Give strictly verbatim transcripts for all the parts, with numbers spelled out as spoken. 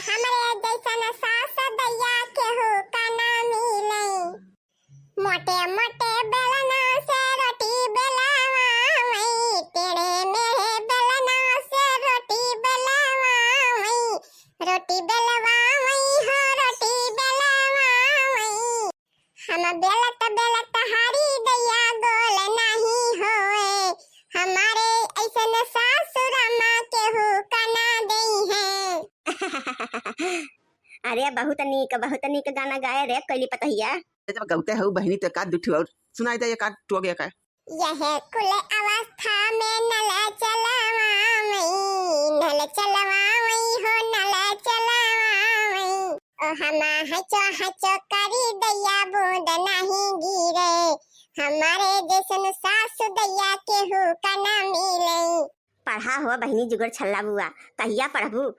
हमरे जैसन सास दैया केहू का ना मिले। मोटे मोटे बेलना से रोटी बेलावा वई, टेढ़े मेढ़े बेलना से रोटी बेलावा वई, रोटी बेलवा वई हो, रोटी बेलवा वई। हम बेलत बेलत हारी दैया गोल नाही होए, हमारे ऐसन सासुर मा केहू का ना देई है। अरे बहुत नीक, बहुत नीक गाना गाए रे कोइली पतहिया। जब गौते हऊ बहिनी तो एकाध दू ठो और सुनाई दे, एकाध टोग एकर। यह कुल अवस्था में नल चलवावई, नल चलवावई हो, नल चलवावई। ओ हमा हचो हचो करी दैया बूंद नाही गिरे, हमारे जैसन सासु दैया केहू का ना मिले। पढ़ा हो बहिनी जुगुर छल्ला बुआ, कहिया पढ़बू?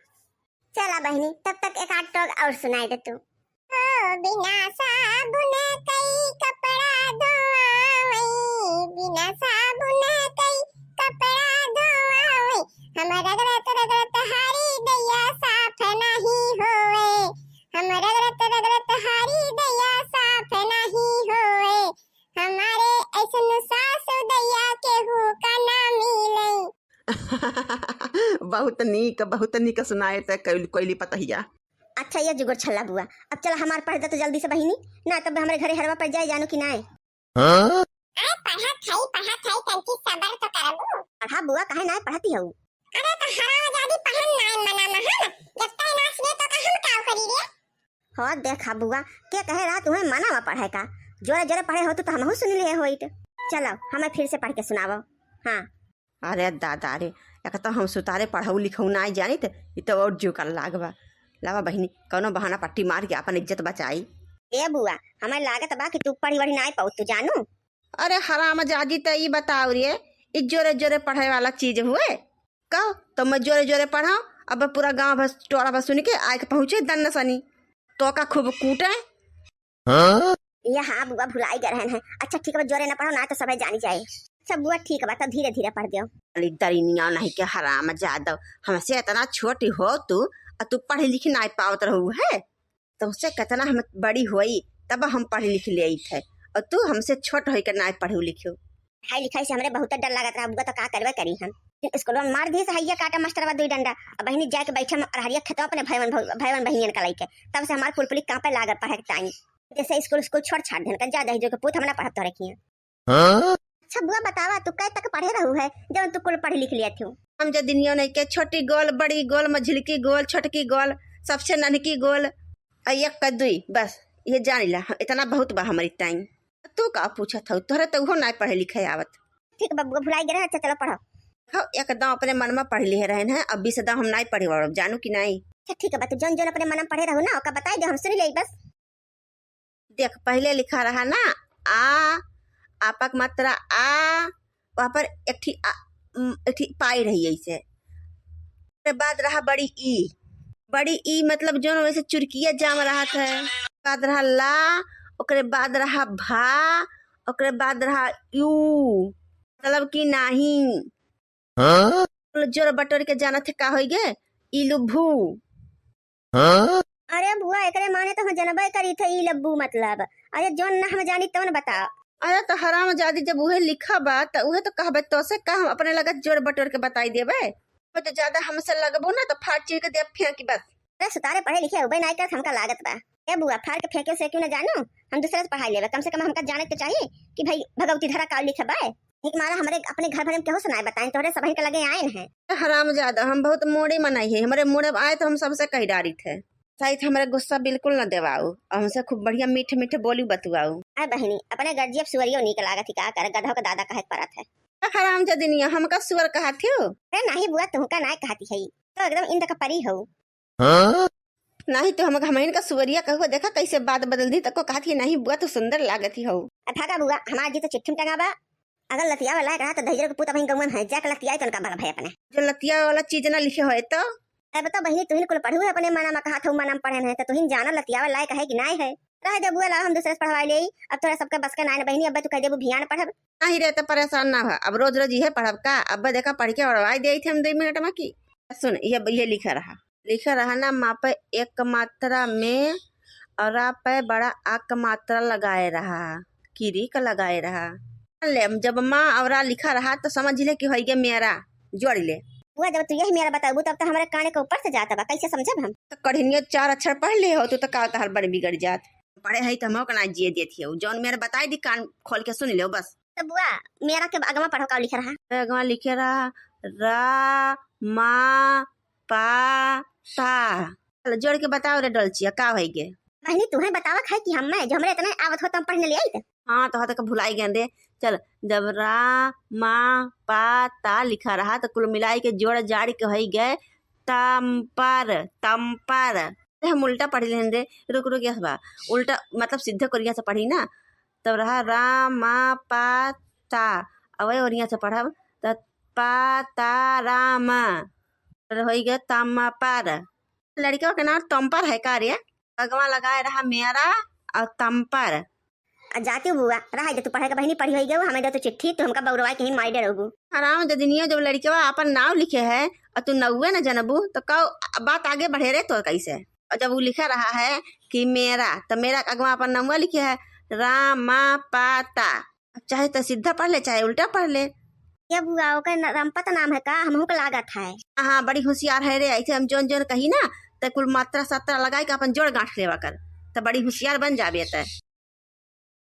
चला बहिनी, तब तक एकाध टोग और सुनाई दे तू। ओ बिना साबुन कई कपड़ा धोआवई, बिना साबुन कई कपड़ा धोआवई। हम रगड़त रगड़त हारी दैया साफ नाही होए, हम रगड़त रगड़त हारी दैया साफ नाही होए, हमारे ऐसन सासु दैया केहू का ना मिले। बहुत नीक, बहुत नीक सुनाए ते कोइल-, कोइली पतहिया। अच्छा, ये जुगुर छल्ला बुआ, अब चला हमार पढ़ दे तो जल्दी से बहिनी, ना तब हमरे घरे हरवा पड़ जाए, जानू कि नाय। हाँ? अरे पढ़त हई, पढ़त हई, तनकी सबर तो करबू। पढ़ा बुआ, काहे नाय पढ़ती हऊ? अरे तो हरामजादी पढ़न नाय मना महन, जब तय नाच ले तो का हम काव करी रे? हो देखा बुआ, के कहे रहा तुम्हें मना में पढ़े का? जोरे जोरे पढ़े होतू तो हमहू सुन लिए होइत। चलो, हमें फिर से पढ़ के सुनावो। हाँ। अरे दादा रे, एक तो हम सुतारे पढ़ऊ लिखऊ नाय जानित, इ तो और जोकर लागबा। लावा बहिनी, कौनो बहाना पट्टी मार के अपन इज्जत बचाई। ए बुआ, हमें लागत बा कि तू पढ़ी वढ़ी नाय पाऊ, तू जानू। अरे हरामजादी, त ई बताओ रे, ई जोरे जोरे पढ़े वाला चीज हुए? कहो, तो मैं जोरे जोरे पढ़ाऊं, अब पूरा गांव भर, टोला भर सुन के आए के पहुंचे दन्नसनी। तो का खूब कूटे? हाँ? ये हाँ बुआ, भुलाई गए रहन है। अच्छा ठीक बा, जोरे न पढ़ो ना तो सबै जानी जाए। अच्छा बुआ ठीक बा, तो धीरे धीरे पढ़ दियो। अरे दरिनिया नहीं के हरामजादो, हमसे इतना छोटी हो तू, और तू पढ़ी लिखी नाय पावत रहू है? तुमसे कितना हम बड़ी होई, तब हम पढ़ लिख लेइत है, और तू हमसे छोट होई के नाय पढ़ू लिखू। पढ़ाई लिखाई से हमरे बहुत डर लागत रहा, बुआ तो का करबे करी हम। फिर स्कूल में मार दिए से हैया काटा मास्टर बा दुई डंडा, अब बहिनी जाके बैठे हम अरहरिया खेतवा अपने भाईवन भौ-, भाईवन बहिनियन का लइके, तब से हमार पुलपुली कांपे लागत पढ़े के टाइम। जैसे स्कूल, स्कूल छोड़ छाड़ देन का, जा दहिजो के पूत हम ना पढ़ब तोहरे किया। हाँ? अच्छा बुआ बतावा, तू कै तक पढ़े रहू है, जब तू कुल पढ़ लिख लिया थू? हम जे दुनिया नहीं के छोटी गोल, बड़ी गोल, मझिलकी गोल, छोटकी गोल, सबसे नन्हकी गोल, आ एक का दुई, बस ये जान ला, इतना बहुत बा हमारी टाइम। तू का पूछत हऊ, तोहरे तो उहो नाय पढ़े लिखे आवत। ठीक बा बुआ, भुलाई गए रहे, अच्छा चलो पढ़ो। हो एकदम अपने मन में पढ़ लिए रहन है, अब बीस दाम हम नाय पढ़े वाला, जानू कि नाय? अच्छा ठीक बा, तू जौन जौन अपने मन में पढ़े रहू ना, ओका बताई दे, हम सुन ले बस। देख, पहिले लिखा रहा ना, आ, आपक मात्रा आ, वहाँ पर एक ठी आ, उम, एक ठी पाई रही ऐसे। ओकरे बाद रहा बड़ी ई। बड़ी ई मतलब जौन वैसे चुरकिया जाम रहत है। बाद रहा ला, ओकरे बाद रहा भा, ओकरे बाद रहा यू, मतलब कि नाही। हाँ? जोर बटोर के जानत है का होई गे? इलुभू। हाँ? अरे बुआ, एकरे माने तो हम जनबे करी थे, ई लब्बू मतलब। अरे जौन ना हम जानी तौन बताओ। अरे तो हरामजादी, जब उहे लिखा बा त उहे तो कहबे, तो से का हम अपने लगत जोड़ बटोर के बताई देबे? वो तो ज्यादा हमसे लगबू ना तो फाड़ चीर के देब फेंकी बस। अरे सुतारे पढ़े लिखे उबे नाई करत हमका लागत बा। ए बुआ, फाड़ के फेंके से क्यों ना जानू, हम दूसरे से पढ़ाई लेबे, कम से कम हमका जाने के चाहिए कि भाई भगवती धरा का लिखा बा। एक मारा हमरे अपने घर भरे में केहू से नाई बताएं, तोहरे सबहिन के लगे आए हैं। हरामजादा, हम बहुत मोड़ी मनाई है, हमरे मोड़े आए तो हम सबसे कही डारी थे। शायद हमरे गुस्सा बिल्कुल न देवाऊ, और हमसे खूब बढ़िया मीठे मीठे बोली बतुआऊ। अरे बहिनी, अपने गर्जियब सुअरियो नीक लागत ही, का करे, गधो के दादा कहे के परत है। हरामजादिनिया, हमका सुअर कहत हो? अरे नाही बुआ, तुहका नाय कहती है, तो एकदम इंद का परी हो। हाँ? नाही तो हमका हमहिन का सुअरिया कहुआ, देखा कैसे बात बदल दी, तको कहत ही, नाही बुआ, तू सुंदर लागत ही हो। अब भागा बुआ, हमार जी तो चिट्ठी में टंगा बा। अगर लतियावे लायक रहा तो दहिजर के पूत अपनी गौवा में है, जाके लतियाई तो उनका भगा भाई अपने। जो लतियावे वाला चीज ना लिखे होए तो? अरे बताओ बहिनी, तुहिन कुल पढ़ू है अपने मना में, कहा था मना में पढ़े नहीं तो तुहिन जानो लतियावे लायक है कि नाय है। रह दे बुआ, लाओ हम दूसरे से पढ़वाई ले, अब तोरा सबके बस के नाय न बहिनी, अब तू कह देबू भियान पढ़ब। नहीं रे, तो परेशान ना हो, अब रोज रोज इहे पढ़ब का? अब देखा पढ़ के उड़वाई दे थे हम दो मिनट में की। सुन, ये, ये लिखा रहा। लिखा रहा ना, मा पे एक मात्रा में और रा पे बड़ा आ क मात्रा लगाए रहा, किरी क लगाए रहा। ले, जब मा और रा लिखा रहा तो समझ ले कि होइगे मेरा, जोड़ ले। बुआ, जब तू यही मेरा बताबू तब तो हमारे काने के ऊपर से जाता बा, कैसे समझब हम? तो कढ़िनिया चार अक्षर पढ़ ले हो तू, तो का तहार बन बिगड़ जात? पढ़े है तो हम ओकना जिए देत हियो, जौन मेरा बताई दी कान खोल के सुन लो बस। तो बुआ, मेरा के अगवा पढ़ो, का लिखे रहा? अगवा लिखे रहा रा मा पा ता। चल, जोड़ के बताओ रे डोलचिया, का होइगे? बहिनी, तुहे बतावत है कि हम, मैं, जो हमरे इतने आवत हो, तो हम पढ़ने ले आई त। हाँ, तो हतक भुलाई गए रे। चल, जब रा मा पा ता लिखा रहा, तो कुल मिलाई के जोड़ जाड़ के होइगे तम पर, तम पर। अरे, हम उल्टा पढ़ लेन रे। रुक, रुक, यस बा। उल्टा मतलब सीधे कोरिया से पढ़ी ना, तब रहा रा मा पा ता। अब ओरिया से पढ़ब, त पा ता रा मा। तो होइगे तम्मा पर। लड़िकवा के नाम तम्पर है का रे? अगवा लगाए रहा मेरा और तम्पर। आ जाती बुआ, रहा दे तू पढ़े के बहिनी, पढ़ी होइगे, हमें दे तू चिट्ठी, तू हमका बउरवाए कहीं माई डरबू। हराम दे दिनियो, जब लड़िकवा अपन नाम लिखे है और तू नउवे न जनबू, तो कौ बात आगे बढ़े रे तो कैसे? और जब वो लिखा रहा है कि मेरा, तो मेरा अगवा अपन नउवा लिखे है, रा मा पा ता। अब चाहे तो सीधा पढ़ ले, चाहे उल्टा पढ़ ले। ये बुआ, ओकर न-, रामपत नाम है का? हमहू के लागत है। हाँ, हाँ, बड़ी होशियार है रे। ऐसे हम जोन जोन कही ना, त कुल मात्रा सात्रा लगाए के अपन जोड़ गांठ लेवा कर, त बड़ी होशियार बन जाबे त।